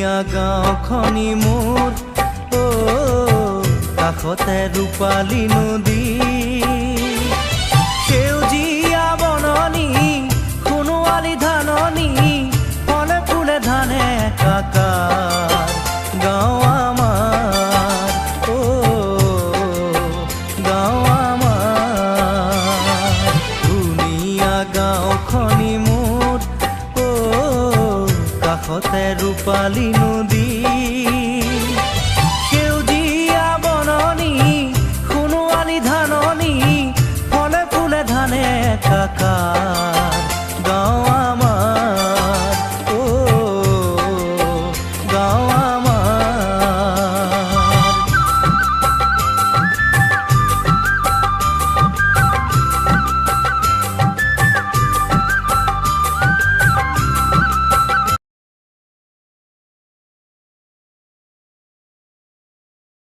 ধুনীয়া গাঁওখনি মোৰ, অ কাষতে ৰূপালী নদী, সেউজীয়া বননি, সোণোৱালী ধাননি, ফলে ফুলে ধানে একাকাৰ গাঁও আমাৰ, অ গাঁও আমাৰ। ধুনীয়া গাঁওখনি মোৰ, অ কাষতে ৰূপালী নদী, সেউজীয়া বননি, সোণোৱালী ধাননি, ফলে ফুলে ধানে একাকাৰ।